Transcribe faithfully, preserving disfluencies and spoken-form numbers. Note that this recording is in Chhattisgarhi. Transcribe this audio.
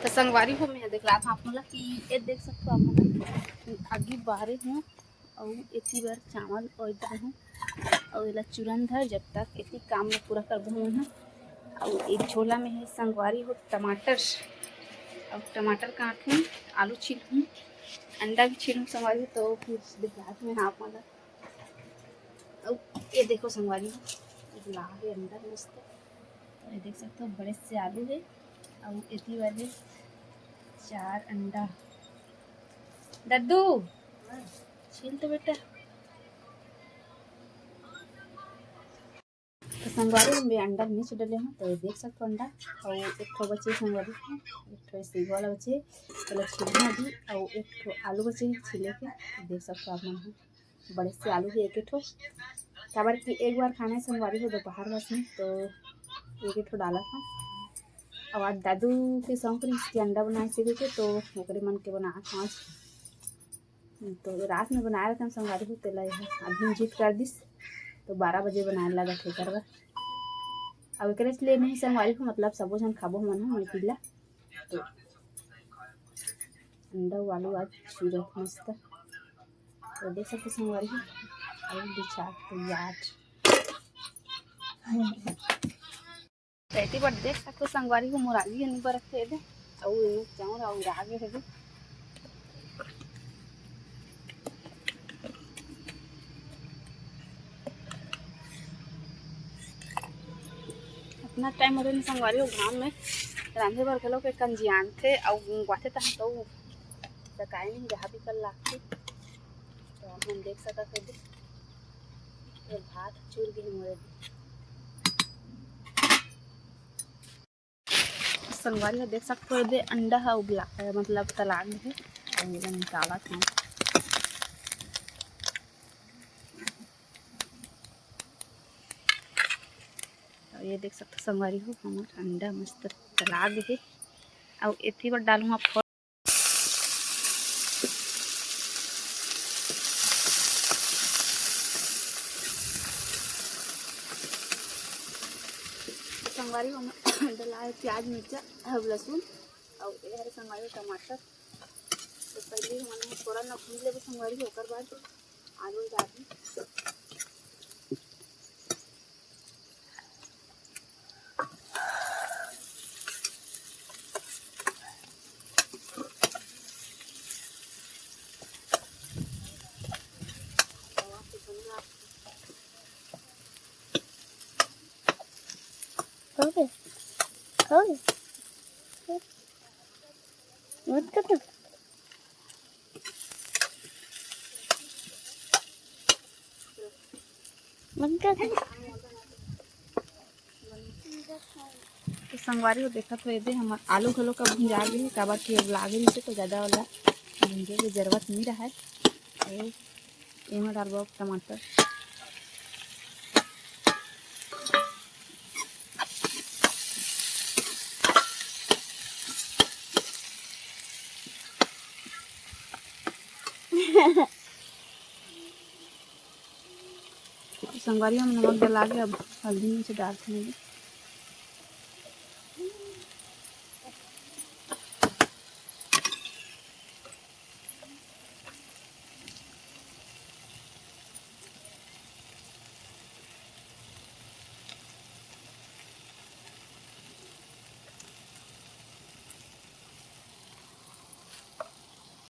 त संगवारी हो, मैं दिखलात हूँ आप मन ला कि ये देख सकथो आप मन ला, आगी बारे हूँ अउ एती बर चावल ओइत हूँ अउ एला चूरन धर, जब तक एती काम ला पूरा करबो हमन ह। अउ एक झोला में है संगवारी हो टमाटर, अउ टमाटर काटहूँ, आलू छीलहूँ, अंडा भी छीलहूँ संगवारी हो, तो फिर दिखलात हूँ मैं आप मन ला। अउ ये देखो संगवारी हो, लागे अंडा मस्त। ये देख सकते हो बड़े से आलू है, अउ एती वाले चार अंडा। दद्दू, छील तो बेटा। तो संगवारी हो, मैं अंडा नहीं छील डले हूँ, तो ये देख सकते हो अंडा, अउ एक ठो बचे संगवारी हो, एक ठो सीध वाला बचे, चलो छील अभी, अउ एक ठो आलू बचे छीले के, देख सकते हो आप मन हो। बड़े से आलू हे एक ठो, काबर कि एक बार खाना है संगवारी हो दोपहर बस में, तो एक ठो डाला था। अब आज दादू के शौक रहिस कि अंडा बनाए से के, तो ओकरे मन के बना आज। तो रात में बनाए रहते हम संगवारी हो, तेला यह अभी जिद कर दिस, तो बारह बजे बनाए लगा थे करवा। अब एकरे लिए नहीं संगवारी हो, मतलब सबो झन खाबो हमन ह, मैं पीला। तो अंडा वालू आज चूरा मस्त। तो देख सकते संगवारी हो, अउ दू चार तैयार। तो एती बर देख सकते संगवारी हो, मोर आगी हनी बरत हे दे, अउ एमे चाउर अउ आगे हे दे। इतना टाइम होथे संगवारी हो, घाम में रांधे बर घलो के कंजियानथे, अउ गुंगवाथे तहाँ तो सकाए नहीं जहाँ भी कर लागथे। तो आप मन देख सकत हो दे, ये भात चूर गे मोरे। संगवारी हो देख सकते हो, दे अंडा है उबला, मतलब तलाक है, अउ एला निकालत हूँ। अउ ये देख सकते हो संगवारी हो, हमर अंडा मस्त तलाक है। अउ एती बर डालूँ आप संगवारी हो, डलाए प्याज, मिर्चा, अब लहसुन, अउ ये हरे संगवारी हो टमाटर। तो पहले हमन फोरन ला भून लेबो संगवारी हो, ओकर बाद आलू डालबो। खाओगे? खाओगे? मत करना। मत करना। तो संगवारी हो देखत हो, एदे हमर आलू घलो का भुंजा गे हे, काबर कि अब लागे रहिसे तो ज़्यादा वाला भुंजे के जरूरत नहीं रहे। अउ एमा डालबो अब टमाटर। संगवारी हो नमक डला के अब हल्दी मिर्च डालते हैं।